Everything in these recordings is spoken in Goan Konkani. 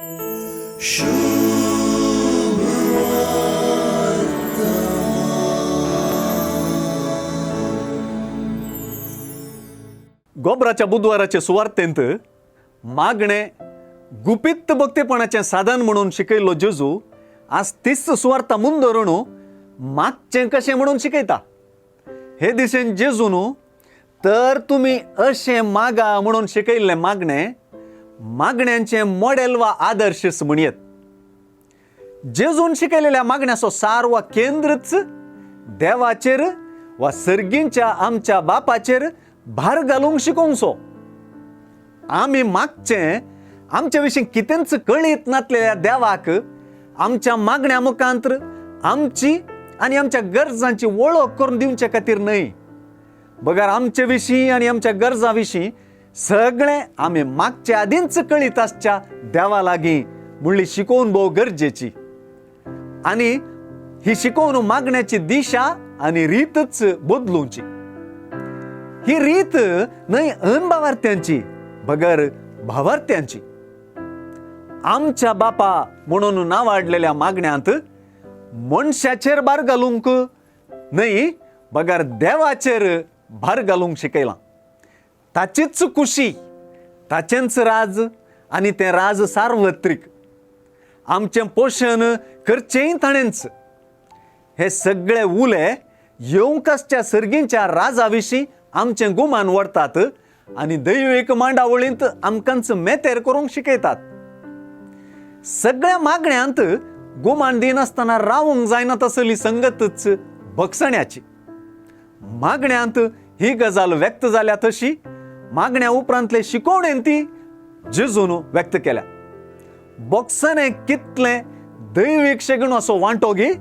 गोबराच्या बुधवाराचे सुवार्तेंत मागणें गुपीत भक्तेपणाचें साधन म्हणून शिकयल्लो जेजू आज तीच सुवार्ता मुंदरून मागचें कशें म्हणून शिकयता. हे दिशेन जेजून तर तुमी अशें मागा म्हणून शिकयल्लें मागणें मागण्यांचें मॉडेल वा आदर्शच म्हणयेत. जेजून शिकयलेल्या मागण्याचो सार वा केंद्रच देवाचेर वा सर्गींच्या आमच्या बापाचेर भार घालूंक शिकोवचो. आमी मागचें आमचे विशीं कितेंच कळीत नातलेल्या देवाक आमच्या मागण्या मुखांत्र आमची आनी आमच्या गरजांची वळख करून दिवचे खातीर न्हय, बगर आमचे विशीं आनी आमच्या गरजां विशीं सगळें आमी मागचे आदींच कळीत आसच्या देवा लागीं म्हणली शिकोवन भोव गरजेची. आनी ही शिकोवन मागण्याची दिशा आनी रीतच बदलुची. ही रीत न्हय अनभावार्थ्यांची बगर भावार्थ्यांची. आमच्या बापा म्हणून नावाडलेल्या मागण्यांत मनशाचेर भार घालूंक न्हय बगर देवाचेर भार घालूंक शिकयलां. ताचीच कुशी, ताचेंच राज आनी तें राज सार्वत्रीक. आमचें पोशण करचेंय ताणेंच. हे सगळे उले येवंक आसच्या सर्गींच्या राजा विशीं आमचें गुमान व्हरतात आनी दैवीक मांडावळींत आमकांच मेतेर करूंक शिकयतात. सगळ्या मागण्यांत गुमान दिनासतना रावूंक जायना तसली संगतच भक्षण्याची. मागण्यांत ही गजाल व्यक्त जाल्या तशी मागण्या उपरांतले शिकवणेन ती जेजून व्यक्त केल्या. बोक्सणें कितलें दैवीक शेगुण असो वांटो गी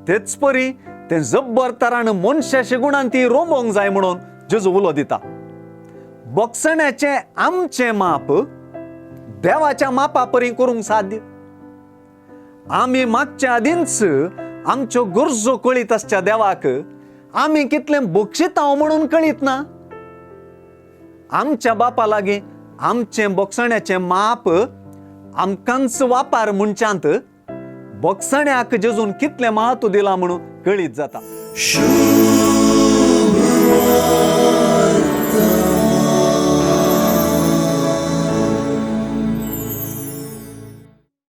तेच परी तें जब्बर तरान मनशा शेगुणान ती रोमोंक जाय म्हणून जेजू उलो दिता. बोक्सण्याचें आमचें माप देवाच्या मापा परी करूंक साध्य. आमी मागच्या आदींच आमच्यो गरजो कळीत आसच्या देवाक आमी कितलें बक्षितांव म्हणून कळीत ना. आमच्या बापा लागीं आमचें बोगसण्याचें माप आमकांच वापार म्हणच्यांत बोगसण्याक जेजून कितलें म्हत्व दिलां म्हणून कळीत जाता.